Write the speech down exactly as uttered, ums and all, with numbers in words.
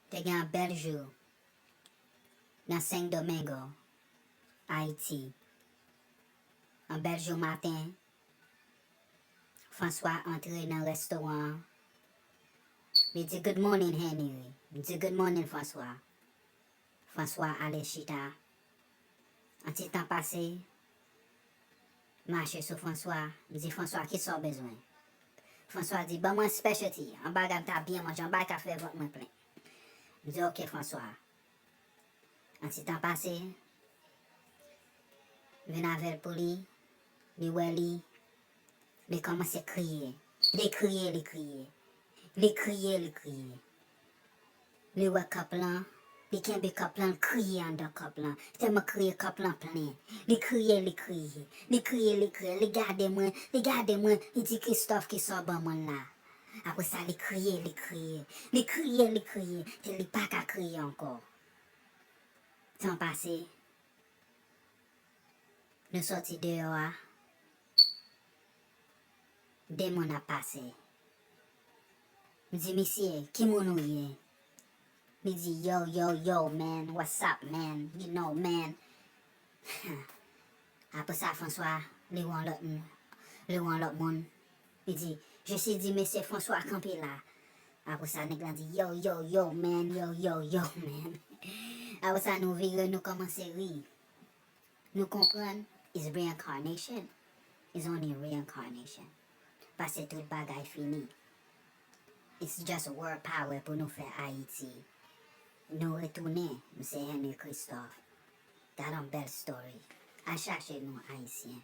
Te gen yon bèl jou nan Senk Domingo, Ayiti. Yon bèl jou maten, François antre nan restoran an. Li di, "Good morning, Henry." M di, "Good morning, François." François ale chita. Yon ti tan pase, m mache sou François, m di, "François, kisa w bezwen?" François di, "Ban mwen specialty, yon bagay m ta byen manje, yon bagay ka fè vant mwen plen." M di, "Ok, François." Yon ti tan pase, m vin avè l pou li, li wè li, li kòmanse kriye. Li kriye, li kriye. Li kriye, li kriye. Li wè kòp lan, li kenbe kòp lan, li kriye anndan kòp lan. Tèlman kriye, kòp lan plen. Li kriye, li kriye. Li kriye, li kriye. Li gade mwen, li gade mwen, li di, "Christophe, kisa w ban mwen la?" Apre sa, li kriye, li kriye. Li kriye, li kriye, te li pa ka kriye ankò. Tan pase, nou sòti deyò a, de moun ap pase. M di, "Misye, ki moun ou ye?" Li di, "Yo, yo, yo, man, what's up, man? You know, man." Apre sa, François, li wè yon lòt moun. Li wè yon lòt moun. Li di, "Je suis di, mesye François kanpe la." Apre sa, nèg la di, "Yo, yo, yo, man, yo, yo, yo, man." Apre sa, nou vire, nou kòmanse ri. Nou konprann, is reincarnation. Is only reincarnation. Paske tout bagay fini. It's just world power pou nou fè Ayiti. Nou retounen, m se Henry Christophe. Dat yon bèl story. Al chache nou, Ayisyen.